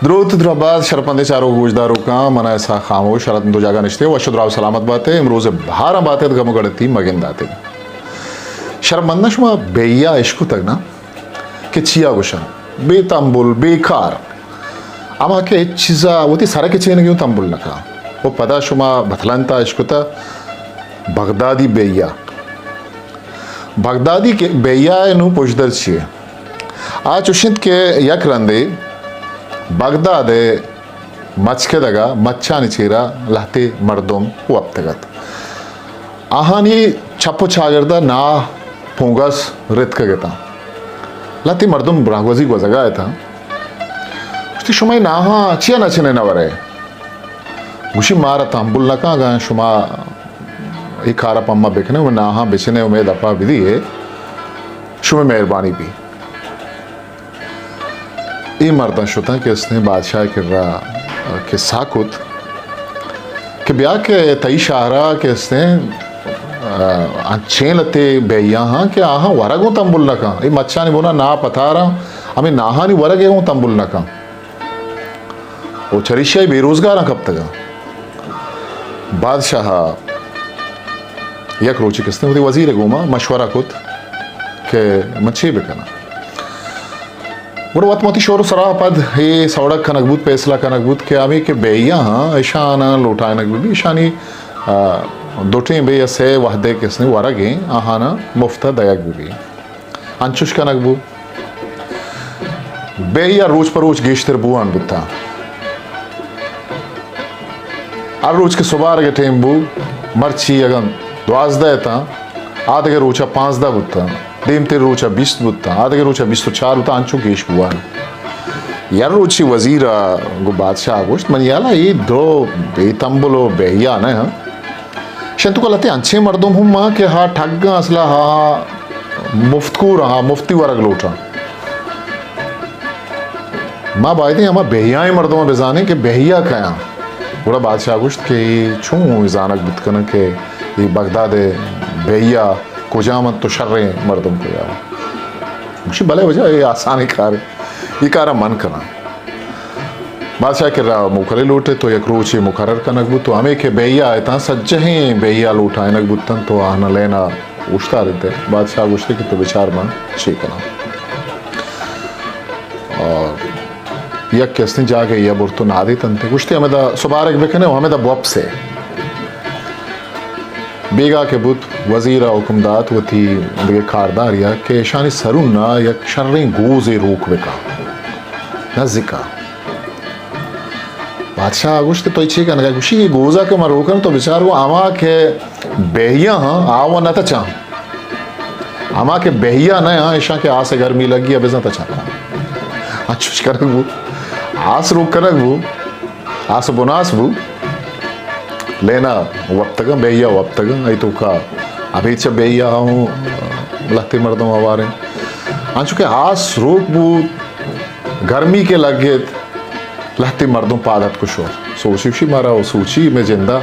دروت درہبات شرپندیں چاروک گوشداروکاں، من ءَ اسحاق خاموش، شرتن دو جاگہ نشتے، وش و دراہ و سلامت باتے، امروز بہاراں باتے، غم و گڑتی مگنداتے۔ شرپمنداں، شما بے حیا اشکتگ نا کہ چیا گوشاں؟ بے تمبل، بے کار۔ ہما کہ ہچ چیزا وتی سر ءَ کہ چینگی اوں تمبل نہ کاں۔ و پدا شما بتلنتا اشکتا بغدادی بے حیا۔ بغدادی کہ بے حیا ءِ نوں پژدر چی اے؟ آ چوش انت کہ یک رندے بغداد ءِ مچکدگ ءَ مچانی چیرا لہتے مردم وپتگ ات۔ آہانی چپ و چاگرد ءَ ناہ پونگس رتکگ اتاں۔ لہتے مردم راہگوزی گوزگا اتاں۔ گوشتی، شما اے ناہاں چیا نہ چنے نہ ورے؟ گوشی، مارا تحمل نہ کن، اگاں شما اے کار ءَ پہ ما بکنے و ناہاں بچنے و مئے دپا بدیے، شمئے مہربانی بی۔ اے مرداں شتاں کہ استیں بادشاہ ءِ کرا کسہ کت کہ بیا کہ تئی شہرا کہ استیں، آ، انچیں لہتے بے حیا ہاں کہ آہاں ورگ اوں تمبل نہ کن۔ اے مچانی بنا ناہ پتاراں، ہمے ناہانی ورگ ءَ اوں تمبل نہ کن۔ و چریشی ءَ بے روزگاراں کپتگاں۔ بادشاہ ءَ یک روچے کہ استیں وتی وزیر ءِ گوما مشورہ کت کہ من چے بکناں۔ گڑا وت وتی شور و سلاہ ءَ پد اے سوڑگ کنگ بوت، پیسلہ کنگ بوت کہ ہمے کہ بے حیا ہاں، اشاناں لوٹائینگ بہ بی، اشانی، آ، دو ٹیم بے یا سے وہدے کہ استیں ورگیں، آہاناں مفت ءَ دئیگ بہ بی۔ انچوش کنگ بو۔ بے حیا روچ پہ روچ گیشتر بوان بوتاں۔ ہر روچ کہ سبارگ ءِ ٹیم بو، مرچی اگاں دوازدہ اتاں، آ دگہ روچا پانزدہ بوتاں، دیمتر روچا بیست بوتاں، آ دگہ روچا بیست و چار بوتاں، انچو گیش بوان۔ یک روچے وزیر ءَ گوں بادشاہ ءَ گوشت، منی ہیالا اے دو بے تمبل و بے حیا نہ انت۔ شنتو کلتے انچیں مردم ہم مان کہ ہا ٹگاں، اصلا ہا مفت کور، ہا مفتی ورگ لوٹاں۔ ما بایدیں ہما بے حیائیں مردماں بزانیں کہ بے حیا کیاں۔ گڑا بادشاہ گوشت کہ اے چون زانگ بوت کنن کہ اے بغداد ءِ بے حیا کجام انت و شریں مردم کجام انت؟ گوشی، بلے واجہ، اے آسانیں کارے، اے کارا من کناں۔ بادشاہ کرا موکلے لوٹت و یک روچے مقرر کنگ بوت و ہمے کہ بے حیا اتاں، سجہیں بے حیا لوٹائینگ بوتنت و آہاں لینا اوشتارینت۔ بادشاہ گوشت کہ تو بچار من چے کناں۔ آ، یک کہ استیں جاگہے ءَ برت و نادینتنت، گوشتی، ہمدا سبارگ بکنے و ہمدا بوپسے۔ بیگاہ کہ بوت، وزیر ءَ حکم دات وتی دگہ کاردارے ءَ کہ اشانی سرون ءَ یک شریں گوزے روک بکن، نزیک ءَ۔ بادشاہ ءَ گوشت، تو چے کنگ ءَ؟ گوشی، اے گوز ءَ کہ من روک کناں، تو بچار گوں، ہما کہ بے حیا ہاں، آ وَ نہ تچاں۔ ہما کہ بے حیا نہ آں، اشاں کہ آس ءِ گرمی لگی ءَ بزاں تچاں۔ انچوش کنگ بو، آس روک کنگ بو، آس بناس بو، لینا وپتگاں، بے حیا وپتگاں، اے توکا ابید چہ بے حیا ہوں لہتے مردم ہواریں۔ انچو کہ آس روک بو، گرمی کہ لگت، لہتے مردم پاد اتک و شت۔ سوچی، گوشی، مارا و سوچی، مئے جندا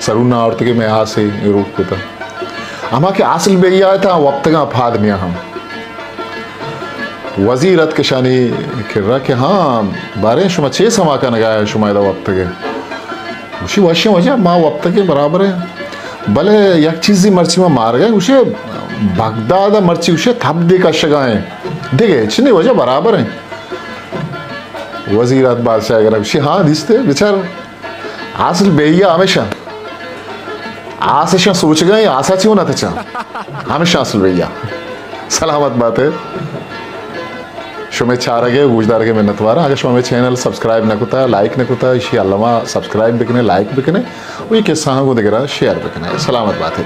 سرون آورت کہ مئے آسے روک کتا۔ ہما کہ اصل بے حیا اتاں، وپتگاں پاد میاں ہم۔ وزیر اتک اشانی کرا کہ ہاں، باریں شما چے سما کنگا ئے، شما ادا وپتگے؟ گوشی، وشیں واجہ، ما وپتگیں برابر ایں، بلے یک چیزے مرچی ما مارگا ایں۔ گوشی، بغداد ءَ مرچی گوشی تب دے کشگا ایں، دگہ ہچ نی واجہ، برابر ایں۔ وزیر ات بادشاہ ءِ کرا، گوشی، ہاں، دیستے، بچار، اصل بے حیا ہمیشاں۔ آس اشاں سوچگا ایں، آسا چی ہونا تچاں۔ ہمیشاں اصل بے حیا۔ سلامت باتے۔ شمئے چارگ ءُ گوشدارگ ءِ منتواراں۔ اگاں شما مئے چینل سبسکرائب نہ کتا، لائک نہ کتا، ایشی الما سبسکرائب بکنے، لائک بکنے ءُ اے قصہ ہاں گوں دگرا شیئر بکنے۔ سلامت باتے۔